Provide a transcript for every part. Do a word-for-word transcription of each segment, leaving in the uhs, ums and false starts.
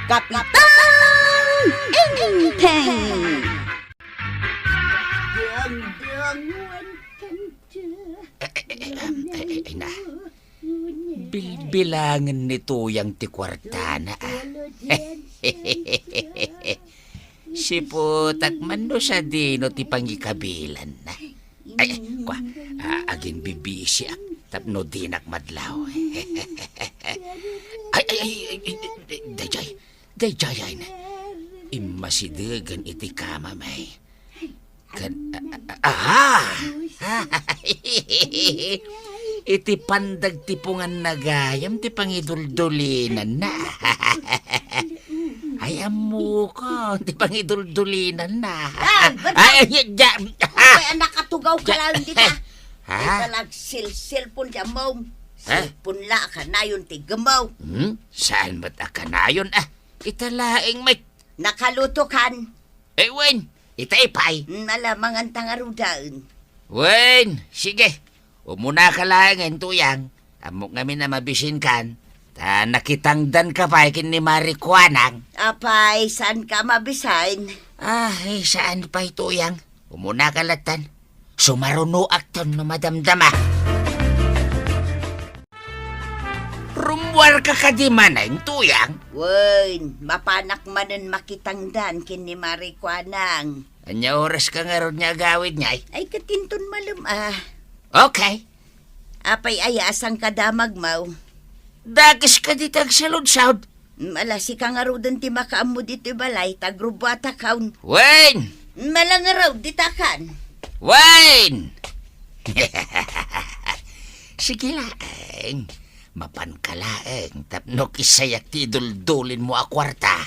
Kapitan Enteng! Ay, ay, ay, ay, ay, na. Bilbilangen ni Tuyang ti kuartana, ah. Siputak man no sadino ti pangikabilanna. Ay, ay, kua, ah, aginbibisiak tapno dinak madlaw. Ay, ay, ay, ay, ay, daydiay, daydiay, ay na. Immasidegen iti kamam, ay. Kan, a-, a-, aha! Iti pandagtipunganna gayam ti pangiduldulinanna. Ay, ammokon, ti pangiduldulinanna. Ah, ba't ay, ay, ay, ay, anak, atugaw ka lang dita. Ha? Ay, ka nagsilsilpon di amom. Ha? Silpon la, kanayon ti gemaw. Hmm? Saan met a kanayon, ah? Ita laeng met. Nakaluto kan. Eh, wen, itay pay. Nalamangan ta nga rudaen. Wen, sige. Umunaka laengen, Tuyang. Ammok ngamin a mabisin kan. Ta nakitangdan ka pay ken ni Mari Kuanang. Apay, saan ka mabisin? Ah, eh, saan pay, Tuyang? Umunaka lattan. Sumarunoakton no madamdama. Rummuarka kadi manen, Tuyang? Wen, mapanak manen makitangdan ken ni Mari Kuanang. Ania oraska ngarud nga agawid ngay? Ay, ket inton malem, ah. Okay. Apay aya a sangka damagmaw? Dakes kadi ti agsaludsod. Ala, sika ngaruden ti makaammo ditoy balay, ta agrubbuatakon. Wen! Ala ngarud, ditakan. Wen! Sige laeng. Mapanka laeng tapno kisayak ti iduldulinmo a kuarta.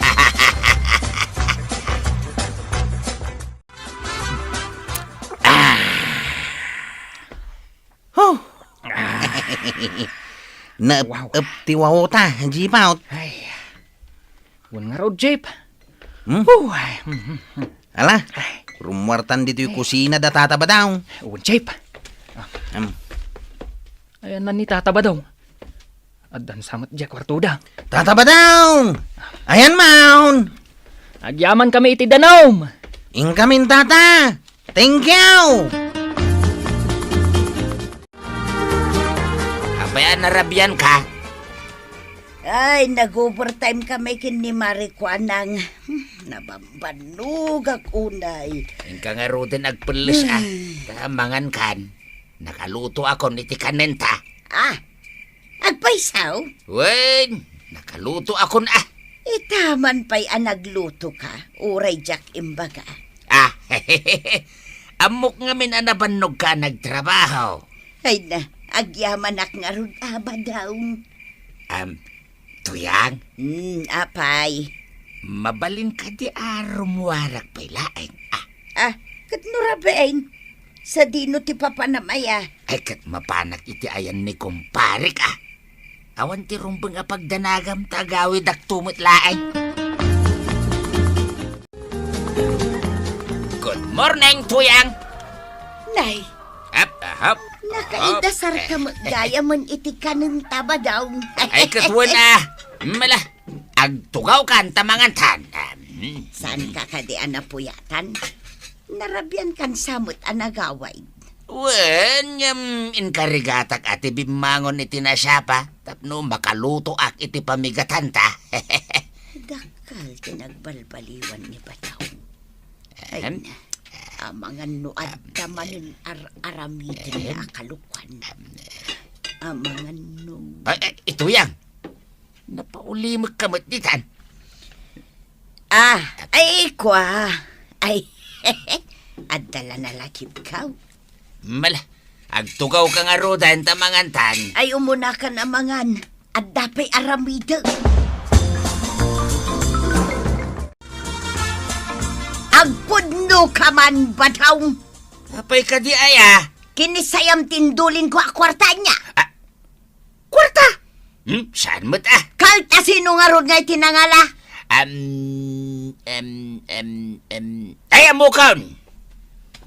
Ah! Huh! Naep-ep ti wawota, Jeep out. Ay. Wen ngarud, Jeep. Hmm? Huh, ay, hmm, hmm, hmm. Ala, Ay. Rummuartan ditoy kusina da Tata Badong. Wen, Jeep. Ah. Hmm. Ayan na ni Tata Badong. Addan sa met diay kuartoda. Tata Badong! Ayan maon! Agyaman kami iti danum! Inkamin, Tata! Thank you! Apay a narabian ka? Ay, nag-overtime kami ken ni Mari Kuanang. Hmm, nabambannogak unay. Inka ngaruden agpelles, ah. Ay. Ta mangan kan. Nakalutoakon iti kanenta. Ah, agpayso? Wen, nakalutoakon, ah. Ita man pay a naglutoka, uray diak imbaga. Ah, ammok ngamin a nabannogka a nagtrabaho. Ay na, agyamanak ngarud a, Badong. Am, Tuyang? Hmm, apay? Mabalin kadi a rummuarak pay laeng, ah? Ah, ket no rabiin, sadino ti papanam aya? Ay, ket mapanak iti ayan ni kumparek, ah. Awan ti rumbeng a pagdanagam ta agawidakto met laeng. Good morning, Tuyang. Nay. Hap, hap. Nakaidasar ka met gayam iti kanenta, Badong. Ay, ket wen, ah. Mala, agtugaw kan ta mangantan. Ah, mm. Saan ka kadi a napuyatan? Narabian kan sa met a nagawid. Wen, ngem inkarigatak a ti bimmangon iti nasapa tapno makalutoak iti pamigatanta. Dakkel ti nagbalbaliwan ni Badong. Ay, ahem. Amangan no adda manen ar-aramiden a kalukuan. Amangan no... Ay, ay, Tuyang. Napaulimek ka met ditan. Ah, ay, kua. Ay, adda la nalakibkaw. Mala, agtugaw ka ngaruden ta mangantan. Ay, umuna kan a mangan. Adda pay aramidek. Agpudno ka man, Badong. Apay kadi aya? Kinisayam ti indulinko a kuarta ania. Ah, kuarta? Hmm, saan met, ah? Kalta sino ngarud nga iti nangala? Am, em, em, em. Ay, ammokon!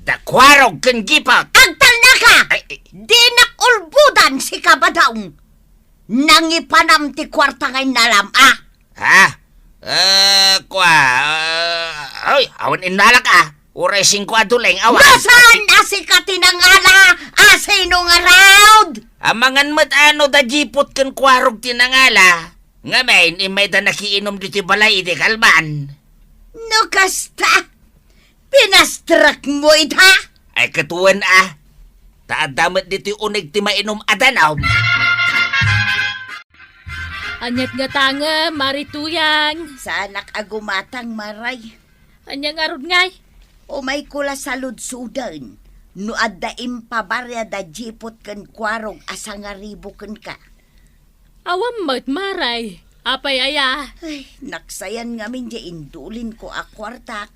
Da Kuarog ken Gipot! Agtalnaka! Ay, ay. Dinak ulbodan, sika, Badong! Nangipanam ti kuarta nga innalam, ah! Ha? Pen innalak a, uray singko a duleng, awan. No saan a sika ti nangala, a sino ngarud? Amangan met a no da Jipot ken Kuarog ti nangala. Ngamin, immayda nakiinum ditoy balay idi kalman. No kasta, pinastrekmo ita? Ay, ket wen a. Ta adda met ditoy uneg ti mainum a danum. Aniat nga tangem, Mari Tuyang? Saanak a gumatang, Maray. Ania ngarud ngay? Umayko la saludsoden no adda impabaria da Jipot ken Kuarog a sangaribu kenka. Awan met, Maray. Apay aya? Ay, naksayan ngamin diay indulinko a kuartak.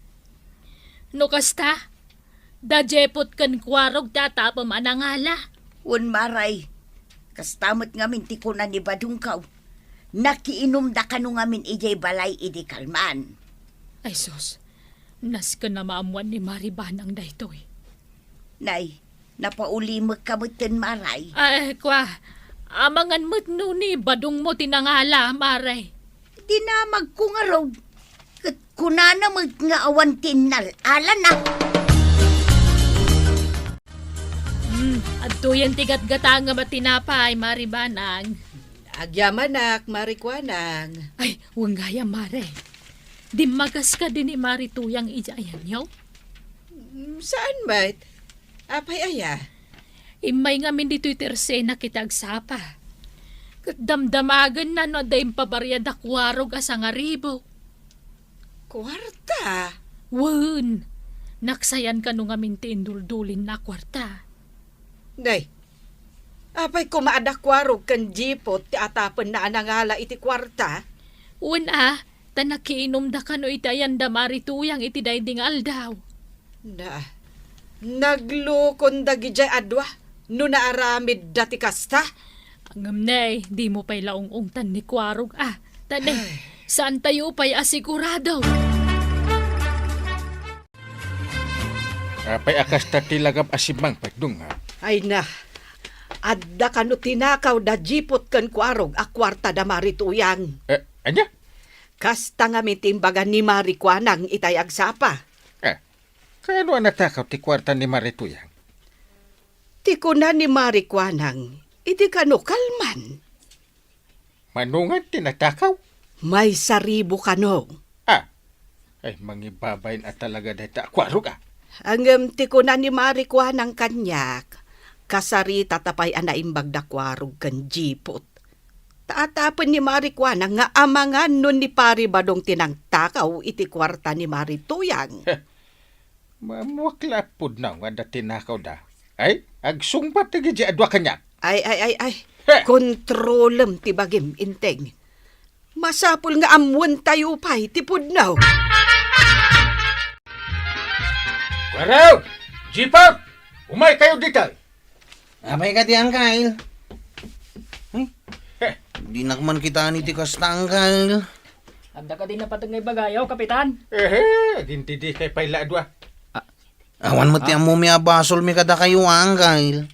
No kasta, da Jepot ken Kuarog ti atapem a nangala. Wen, Maray, kasta met ngamin ti kuna ni Badongko. Nakiinumda kano ngamin idiay balay idi kalman. Ay sus, nasken a maammoan ni Mari Banang daytoy. Nay, napaulimekka metten, Maray. Ay, kua, amangan met no ni Badongmo ti nangala, Maray. Dinamagko ngarud, ket kunana met nga awan ti innal-alana. Hmm, adtoyen ti gatgatangem a tinapay, Mari Banang. Agyamanak, Mari Kuanang. Ay, wen gayam, Mare. Dimmagas kadi ni Mari Tuyang idiay ayanyo? Mm, saan met? Apay aya? Immay ngamin ditoy tersenak iti agsapa. Ket damdamagenna no adda impabaria da Kuarog a sangaribu. Kuarta? Wen, naksayan kano ngamin ti induldulinna a kuarta. Nay, apay koma a da Kuarog ken Jipot ti atapenna a nangala iti kuarta? Wen a, ta nakiinumda kano iti ayanda Mari Tuyang iti daydi nga aldaw. Na, naglukon dagidiay a dua no naaramidda ti kasta? Ngem ne, dimo pay la ung-ungtan ni Kuarog a. Ta ne, ay, saantayo pay a sigurado. Apay a kasta ti lagam a simmangpet, Dong, ha? Ay na, adda kano tinakaw da Jipot ken Kuarog a kuarta da Mari Tuyang. Eh, ania? Kasta ngamin ti imbaga ni Mari Kuanang itay agsapa. Eh, kaano a natakaw ti kuarta ni Mari Tuyang? Ti kuna ni Mari Kuanang, idi kano kalman. Mano ngan ti natakaw? Maisaribu kano. Ah, ay, mangibabain a talaga dayta a Kuarog a. Ngem ti kuna ni Mari Kuanang kaniak, kasarita ta pay a naimbag da Kuarog ken Jipot. Ta atapen ni Mari Kuanang nga amangan no ni Pari Badong ti nangtakaw iti kuarta ni Mari Tuyang. Heh, maammoak la a pudno nga adda tinakawda. Ay, agsungbat dagiti adua kaniak. Ay, ay, ay, ay. Heh! Kontrolem ti bagim, Enteng. Masapul nga ammoentayo pay ti pudno. Kuarog! Jipot! Umaykayo ditoy! Apay kadi, Angkal? Ay, heh, dinak man kitaen iti kasta, Angkal. Adda kadi napateg nga ibagayo, Kapitan? Ehe, agintidikay pay la a dua. A-, awan met ti ammomi a basolmi kadakayo, Angkal.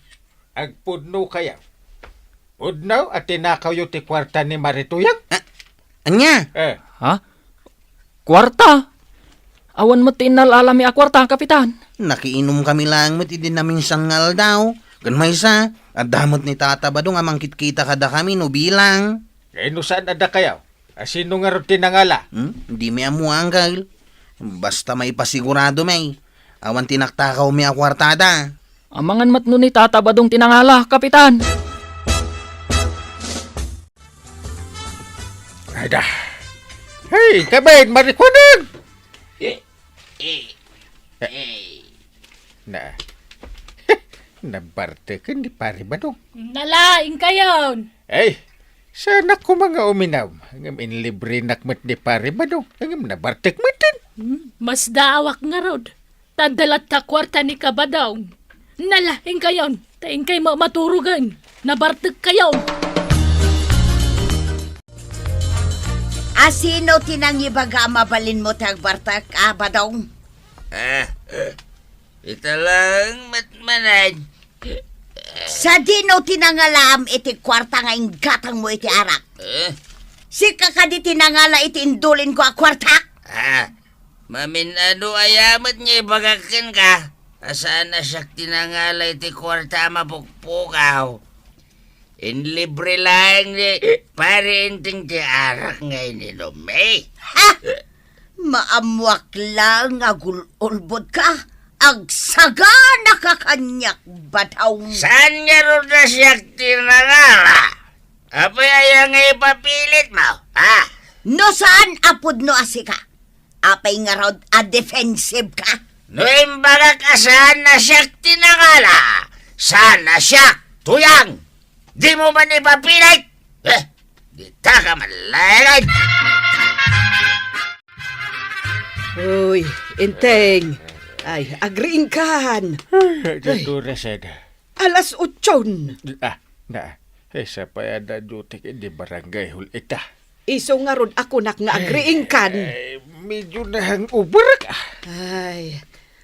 Agpudnokayo. Pudno a tinakawyo ti kuarta ni Mari Tuyang? A-, ania? Eh. Ha? Kuarta? Awan met ti innal-alami a kuarta, Kapitan. Nakiinumkami laeng met idi naminsan nga aldaw. Ken maysa, adda met ni Tata Badong a mangkitkita kadakami no bilang. Kay no saan a dakayo, a sino ngarud ti nangala? Hmm? Dimi ammo, Angkal. Basta maipasiguradomi, awan ti nagtakawmi a kuartada. Amangan met no ni Tata Badong ti nangala, Kapitan. Ada. Hey, kabay, Mari Kuanang! Eh, eh, eh. Na. Nabarteken ni Pari Badong. Nalaing kayon. Ay, saanak koma nga uminum. Ngem inlibrenak met ni Pari Badong. Ngem nabartek met din. Hmm, masdaawak ngarud. Ta adda latta kuarta ni Kabadong. Nala, inkayon, ta inkay ma-, maturogen. Nabartek kayon. A sino ti nangibaga a mabalinmo ti agbartek, a, Badong? Ah, ita laeng met manen. Sadino ti nangalaam iti kuarta nga inggatangmo iti arak? Eh? Sika kadi ti nangala iti indulinko a kuartak? Ah, Mamin-ano aya met nga ibagak kenka? A saan a siak ti nangala iti kuarta a mapukpukaw. Inlibre laeng ni Pare Enteng ti arak nga ininummi. Ha? Maammoak laeng nga agul-ulbodka, agsaganaka kaniak, Badaw. Saan ngarud a siak ti nangala? Apay aya nga ipapilitmo, ha? No saan a pudno a sika, apay ngarud a defensive ka? No imbagak a saan a siak ti nangala, saan a siak, Tuyang! Dimo man ipapilit! Eh, ditaka man laeng! Uy, Enteng. Ay, agriingkan. Ay, ay. Alas otson. Ah, na. Ay, sa pay adda duty iti barangay hall ita. Isu ngarud a kunak nga agriingkan. Ay, medyo na hangover ka. Ay,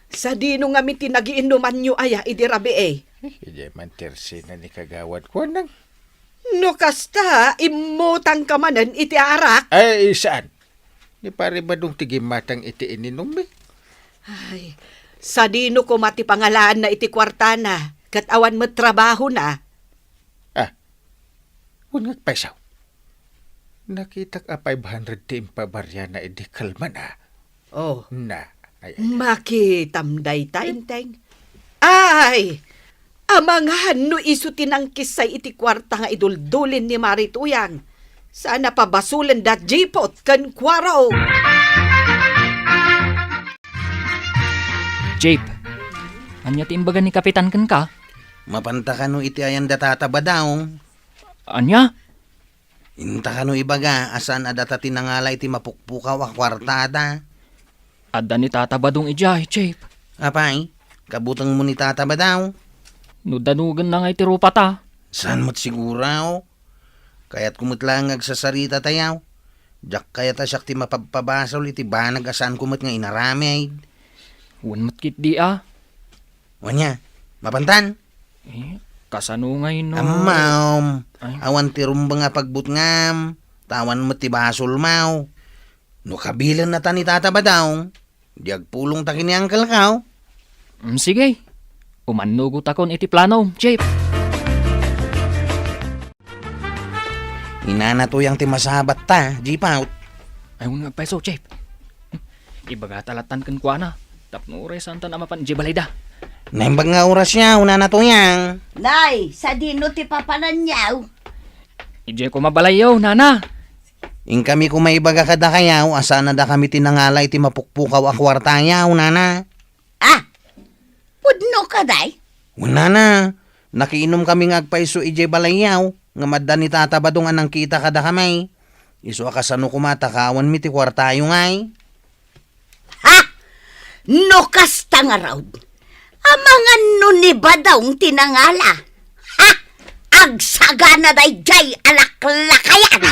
sadino ngamin ti nagiinumanyo aya idi rabii? Ay, idiay man tersena ni Kagawad Kuanang. No kasta, immutang ka manen iti arak? Ay, saan? Ni Pare Badong ti gimmatang iti ininummi. Ay, sadino koma ti pangalaanna iti kuartana, ket awan met trabahona? Ah, wen nga agpayso. Nakitak a five hundred ti impabariana idi kalman, ah. Oh. Na, ay, ay, ay. Makitam dayta, Enteng. Ay! Amangan no isu ti nangkissay iti kuarta nga iduldulin ni Mari Tuyang. Saan a pabasolen da Jipot ken Kuarong. Jip, ania ti imbaga ni Kapitan kenka? Mapanta kano iti ayan da Tata Badaw? Ania? Inta kano ibaga a saan a data ti nangala iti mapukpukaw a kuartada? Adda ni Tata Badong idiay, Jip. Apay, kabutengmo ni Tata Badaw? No danogenna nga iti rupata. Saan met siguro? Kayatko met laeng nga agsasarita tayaw. Diak kayat a siak ti mapabpabasol iti banag a saanko met nga inaramid. Wen met ketdi a. Wen aya, mapantan? Eh, kasano ngay no? Ammom, ay. Awan ti rumbeng a pagbutngam, ta awan met ti basolmo. No kabilenna ta ni Tata Badong, di agpulongta ken ni Uncle Kao. Mm, sige. Umannugotakon iti planom, Jip. Ni Nana Tuyang ti masabat ta, Jipot. Ay, wen nga agpayso, Jip. Ibagata lattan kenkuana, tapno uray saantan a mapan idiay balayda. Naimbag nga oras yaw, Nana Tuyang. Nay, sadino ti papananyaw? Idiay koma balayyo, Nana. Inkami koma ibaga kadakayaw a saan a dakami ti nangala iti mapukpukaw a kuartayaw, Nana. Ah, pudno kadi? Wen, Nana, nakiinumkami nga agpayso idiay balayyaw, ngem adda ni Tata Badong a nangkita kadakami. Isu a kasano koma ta kaawanmi ti kuartayo ngay? Ha? No kasta ngarud, amangan no ni Badong ti nangala. Ha? Agsagana daydiay a laklakayan!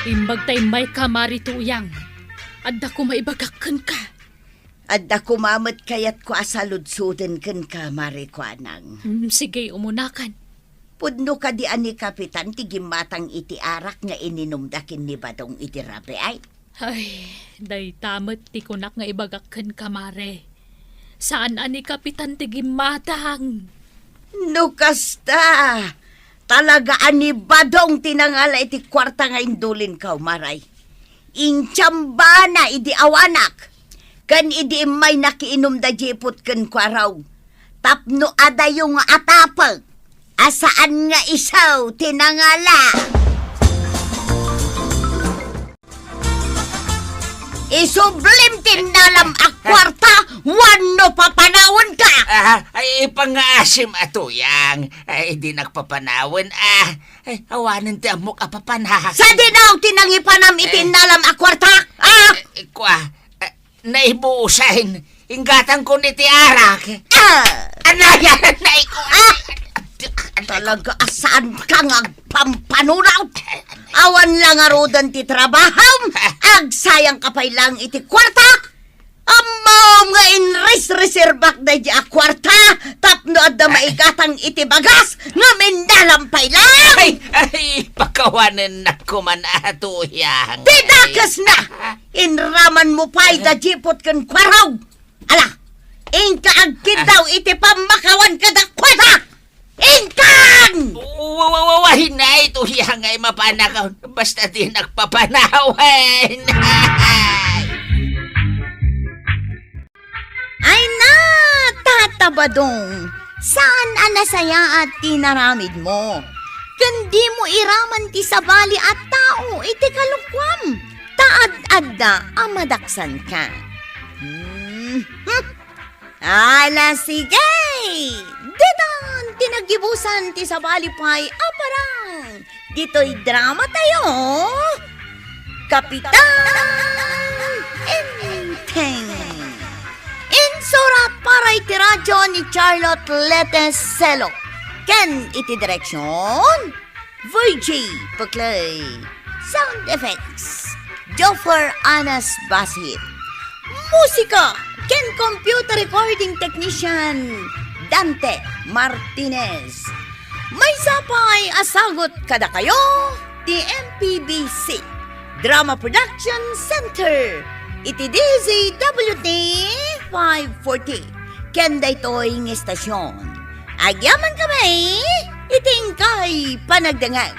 Imbag ta immayka, Mari Tuyang. Adda koma ibagak kenka. Adda koma met kayatko a saludsoden kenka, Mari Kuanang. Mm, sige, umunakan. Pudno kadi a ni Kapitan ti gimmatang iti arak nga ininumda ken ni Badong idi rabii? Ay, dayta met ti kunak nga ibagak kenka, Mare. Saan a ni Kapitan ti gimmatang. No kasta, talaga a ni Badong ti nangala iti kuarta nga indulinko, Mare. Intsambana idi awanak, ken idi immay nakiinumda Jipot ken Kuarong, tapno adayo nga atapek a saan nga isu ti nangala. Isublim ti innalam a kuarta wenno papanawenka. Ah, ay, ipangaasim a Tuyang. Ay, di nagpapanawen, ah. Ay, awanen ti ammok a papanag. Sadino ti nangipanam iti Eh. innalam a kuarta? Ah! Eh, kua, eh, naibusen. Inggatangkon iti arak. Ah! Anayan, naiku-, Ah! Talaga a saanka nga agpampanunot? Awan la ngaruden ti trabahom? Agsayangka pay laeng iti kuarta? Ammom nga inresreserbak daydi a kuarta tapno adda maigatang iti bagas ngem innalampay lang! Ay, ay, pakawanennak koman, Ate Uyang. Ti dakesna! Inramanmo pay da jipot ken kuarog! Ala, inka agkiddaw iti pammakawan kadakuada! Inkan! Wa-, wa-, wa-, wa-, wahinay, Ate Uyang, ay mapanakaw. Basta di nagpapanawen. Ay na, Tata Badong, saan a nasayaat ti inaramidmo? Ken dimo iraman ti sabali a tao iti kalokuam, ta ad-adda a madaksanka. Hmm, hmm. Ala, sige! Ditan ti naggibusan ti sabali pay a parang ditoy drama tayo, Kapitan Enteng. Insurat para iti radyo ni Charlotte Lete Selo. Ken iti direksyon, Virgie Peclay. Sound effects, Joffer Anas Basit. Musika ken computer recording technician, Dante Martinez. Maysa pay a sagut kadakayo ti M P B C Drama Production Center iti D Z W T five forty. Ken daytoy nga istasyon, agyaman kami iti inkay panagdengngeg.